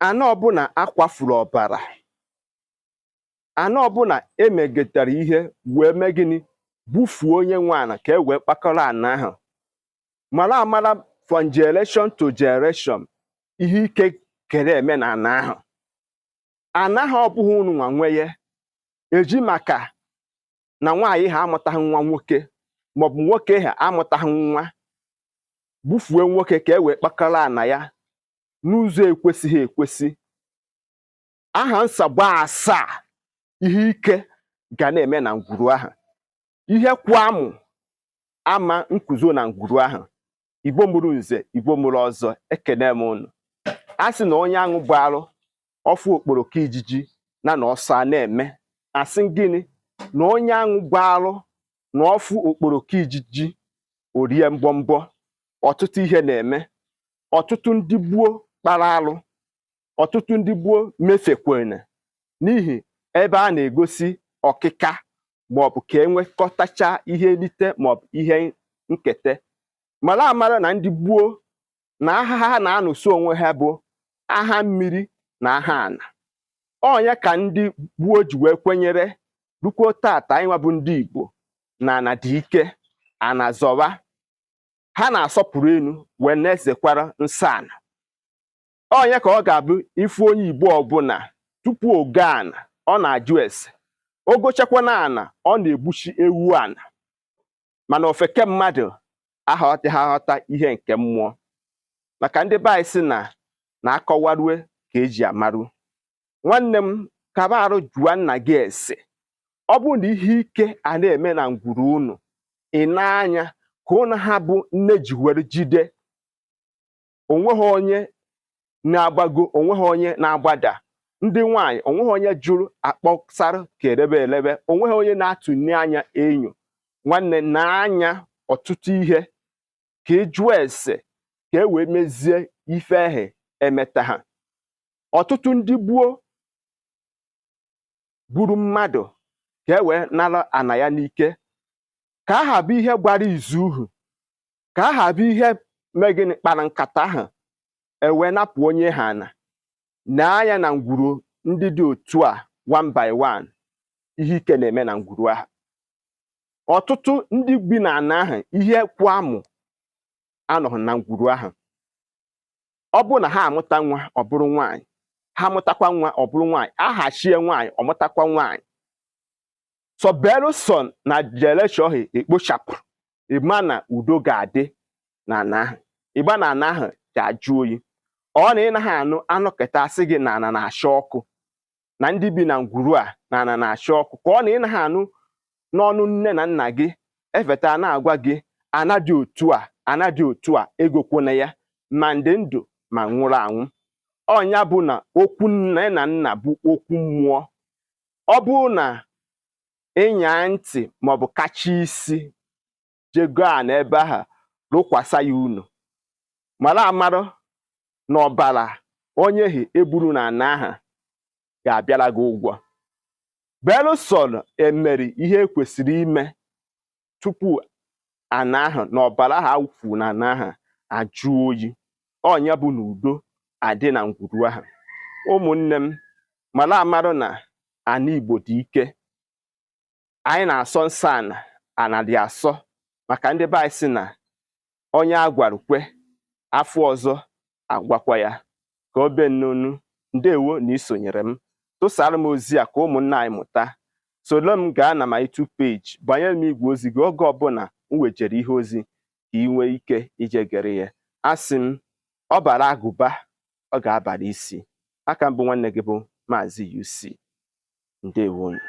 Ana ọbụla akwafuru ọbara, ana ọbụla emegetara ihe wee mee gịnị, gbufuo onye nwe ana ka e wee kpakọrọ ana ahụ, mara amara, from generation to generation, ihe ike kere eme na ana ahụ. Ana ahụ ọ bụghị unu nwa nwe ya, eji maka na nwaanyị ha amụtaghị nwa nwoke maọbụ nwoke ha amụtaghị nwa, gbufuo nwoke ka e wee kpakọrọ ana ya n'ụzọ ekwesịghị ekwesị. Aha nsogbu asaa, ihe ike ga na-eme na ngwuru ahụ, ihe kwụ amụ ama nkuzo na ngwuru ahụ. Igbo mụrụ nze, Igbo mụrụ ọzọ, ekene m unu. A sị na onye aṅụ bụ arụ ọfụ okporoko ijiji na na ọsọ a na-eme. Asị gịnị? Na onye aṅụ gbarụ na ọfụ okporoko ijiji orie mbọmbọ. Ọtụtụ ihe na-eme, ọtụtụ ndị gboo kpara alụ, ọtụtụ ndị gboo mefekwene n'ihi ebe a na-egosi ọkịka maọbụ ka enwekọtacha ihe nrite maọbụ ihe nketa. Mara amara na ndị gboo na agha ha na-anụso onwe ha bụ agha mmiri na agha ana. Ọnya ka ndị gboo ji wee kwenyere rukwuo tata anyị nwa bụ ndị Igbo na ana dị ike, ana zọwa. Ha na-asọpụrụ enu wee na-ezekwara nsọ ana. Ọnya ka ọ ga-abụ ifu onye Igbo ọbụla tupu o goo ana, ọ na-ajụ ese. O gochakwana ana, ọ na-egbuchi ewu ana. Mana ofeke mmadụ aghọtaghị aghọta ihe nke mmụọ, maka ndị be anyị sị na na akọwarue ka eji amaru. Nwanne m, kaba arụ jụọ nna gị ese. Ọ bụrụ na ihe ike a na-eme na ngwuru unu, ị na-anya ka ụnụ ha bụ nne ji were jide onweghị onye na-agbago, onweghị onye na-agbada. Ndị nwaanyị, onweghị onye jụrụ akpọsara ka erebe elebe, onweghị onye na-atụnye anya enyo. Nwanne, na-anya ọtụtụ ihe ka ị jụọ ese ka e wee mezie ife ehe emeta ha. Ọtụtụ ndị gboo gburu mmadụ ka e wee nara ana ya n'ike, ka aha bụ ihe gbara izu uhu, ka aha bụ ihe megịnị kpara nkata ahụ e wee napụ onye ha ana. Na anya na ngwuru ndị dị otu a, one by one, ihe ike na-eme na ngwuru ahụ. Ọtụtụ ndị bi na ana ahụ, ihe kwụ amụ anọghị na ngwuru ahụ. Ọ bụrụ na ha amụta nwa, ọ bụrụ nwaanyị, ha amụtakwa nwa, ọ bụrụ nwaanyị, ahachie nwaanyị, ọ mụtakwa nwaanyị. So belụsọ na generation ekpochapụ, ịma na udo ga-adị na ana ahụ, ịgba na ana ahụ ga-ajụ oyi. Ọ na ị naghị anụ anụketa asị gị na ana na-acha ọkụ, na ndị bi na ngwuru a na ana na-acha ọkụ, ka ọ na ị naghị anụ n'ọnụ nne na nna gị efeta na-agwa gị ana dị otu a, ana dị otu a, egokwona ya, ma ndị ndụ ma nwụrụ anwụ. Ọnya bụ na okwu nne na nna bụ okwu mmụọ. Ọ bụrụ na ịnya ntị maọbụ kacha isi jego a n'ebe ahụ rụkwasa ya unu, mara amara na ọbara onye hi egburu na ana ahụ ga-abịara gị ụgwọ, belụsọ emeri ihe ekwesịrị ime tupu ana ahụ na ọbara ahụ awụfu na ana ahụ ajụ oyi. Ọnya bụ na udo adị na ngwuru ahụ. Ụmụnne m, mara amara na ana Igbo dị ike. Anyị na-asọ nsọ ana, ana dị asọ, maka ndị be anyị sị na onye a gwara kwe, afọ ọzọ agwakwa ya ka o bee nnunu. Ndewo na isonyere m. Tụsara m ozi a ka ụmụnna anyị mụta. Soro m gaa na my YouTube page, banyere m igwe ozi gị oge ọbụla m wejere ihe ozi ka ị nwee ike ije gere ya. Asị m, ọ bara agụba, ọ ga-abara isi. Aka mbụ nwanne gị bụ Maazị UC. Ndewonu.